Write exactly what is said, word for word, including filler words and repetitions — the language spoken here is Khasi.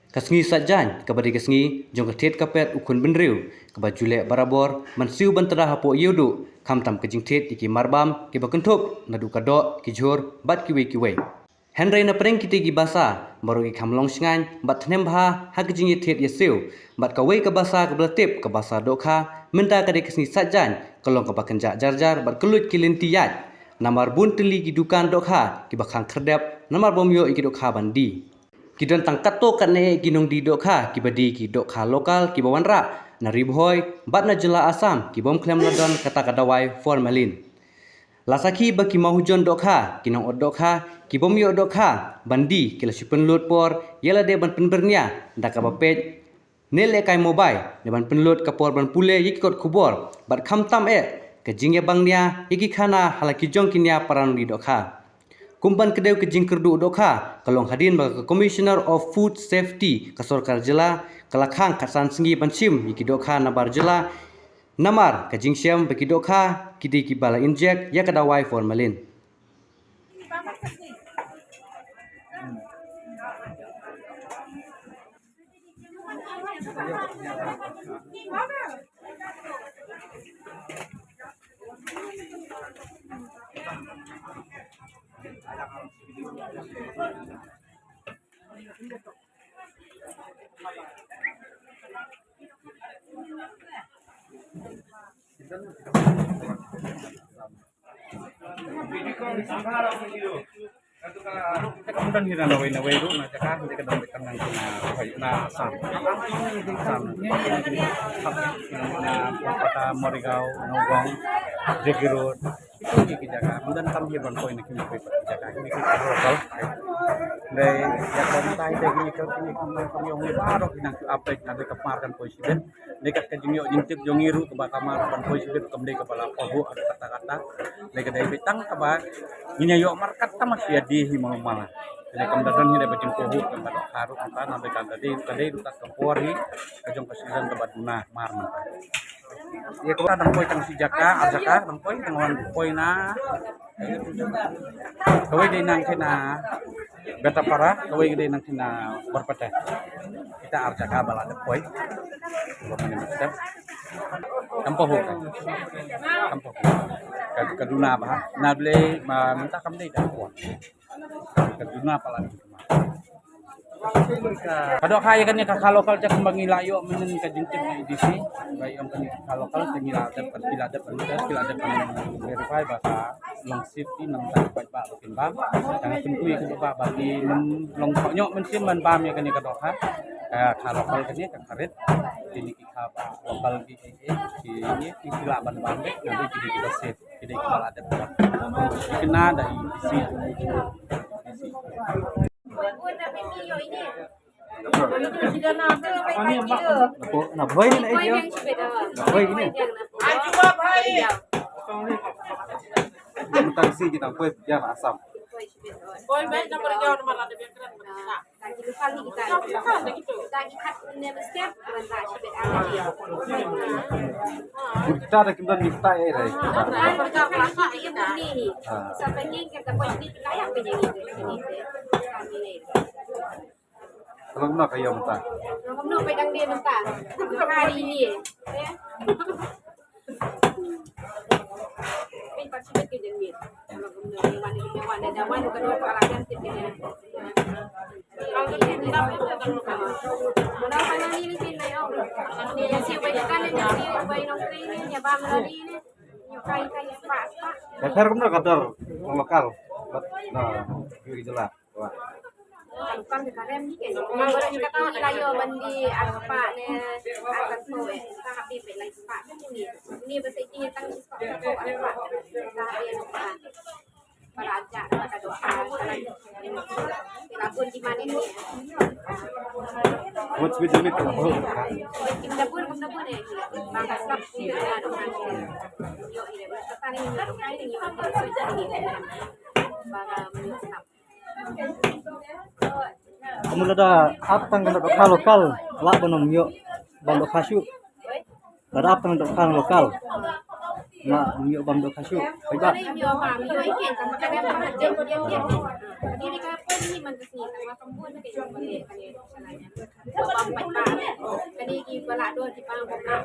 Ka sngi Saitjaiñ, kaba dei ka sngi jong ka thied ka pet u khun bynriew, kaba ju leh barabor ban siew ban tdah hapoh Ïewduh, khamtam ka jingthied ïa ki marbam kiba kynthup naduh ka doh, ki jhur bad kiwei kiwei. Hynrei na pdeng kitei ki basa, baroh ki kham long shngaiñ bad thnem bha ha ka jingïathied ïasiew. Bad kawei ka basa kaba la tip, ka basa dohkha, mynta ka dei ka sngi Saitjaiñ, ka long kaba kynjah jar jar bad ka luid ki lynti ïaid. Namar bun tylli ki dukan dohkha kiba khang khyrdep namar bym ïoh ïa ki dohkha ban die. Ki don tang katto katne ki nongdie dohkha kiba die ki dohkha lokal kiba wanrah na Ri Bhoi bad na jylla Assam, ki bym khlem la don kata ka dawai formalin. La sakhi ba ki mawhujor dohkha, ki nongot dohkha, ki bym ïoh dohkha ban die, ki la shu pynlut por ïa lade ban pynbyrngia da kaba peit ne lehkai mobile, ne ban pynlut ka por ban pule ïa ki kot khubor, bad khamtam eh ka jingïabang nia ïa ki khana ha la ki jong ki nia para nongdie dohkha. Kum ban kdew ka jingkyrduh dohkha, ka long hadien ba ka Commissioner of Food Safety ka sorkar jylla ka la khang khatsan sngi ban shim ïa ki dohkha nabar jylla, namar ka jingshem ba ki dohkha ki dei kiba la inject ïa ka dawai formalin. Kam don hi na wei na wei ruh na jaka, hynrei ka don beit tang na, na Assam. Assam. Na Kolkata, Morigaon, Nagaon, Jagiroad. Kine ki jaka, ym don kam hi ban poi na kine ki jaka, kine ki jaka lokal. Dei, ïa ka bynta dei kine ki, kine ki, kine ki ïong baroh ki nang update na dei ka mar kan poi shibit. Dei kat ka jingïoh jingtip jong ngi ruh kaba ka mar ban poi shibit kam dei kaba la pahuh kata kata. Dei ka dei beit tang kaba ngin ïa ïoh mar kat tang ma ki ïa die hi ma ma. Dei kam da don hi dei ba jingpahuh kaba dohkha ruh kata na dei kan da dei ka dei ruh kat ka por hi ka jong ka season kaba duna mar ma. Ïa, ka dang poi tang shi jaka, ar jaka, dang poi, dang wan poi na. Kawei dei nang kine Betapara, kawei dei nang kine Barpeta. Kita ar jaka ba la dep poi. Ba mane step. Kam pahuh. Kam pahuh. Ka, ka duna bha. Na Blei ma mynta kam dei ka kwah. Ka duna palat. Ka dohkha ïa kane ka kha lokal, te kumba ngi la ïoh mynnin ka jingtip na A D C ba ïoh kane ka kha lokal, te ngi la dep, ngi la dep, ngi la dep verify ba ka long safety, nang ka paidbah ba kin bam. Tang kyntu ïa ki paidbah ba ki long thok ñiuh mynsiem ban bam ïa kane ka dohkha, ka kha lokal kane ka kha rit. Kine ki kha ba lokal ki, ki, ki, ki lah ban bam beit, nga dei ki dei kiba safe. Ki dei kiba la dep. Ki kynna da i si. Na Bhoi ni na eh, na Bhoi ni na. Tang si kita Bhoi ya Assam. Kita da kim don ni kita eh rai. Kalau nak kaya mentah. Ka pher kumno ka dor lokal bad na jylla. Wah. Lokal ka rem ni ke. Baroh ngi kata ngi la ïoh ban die arspah ne arphew eh. Ka habis peit lai spah ni. Ni ba sa iti tang spah ko arspah. Ka habis arspah. Para aja ka doh. Ka la bun di mane ni. What's with the meat? Kim da bun, kim da bun eh. Ba ka slap ni ka doh. Ïoh ni ba ka tang ni ïoh ni. Ba ka slap. Ka mut lada ap tang ka dohkha lokal, lah ban ym ïoh bam dohkha shuh. Lada ap tang ka dohkha lokal, lah ym ïoh bam dohkha shuh. Paidbah. Kane ki ba la don ki ba ba la.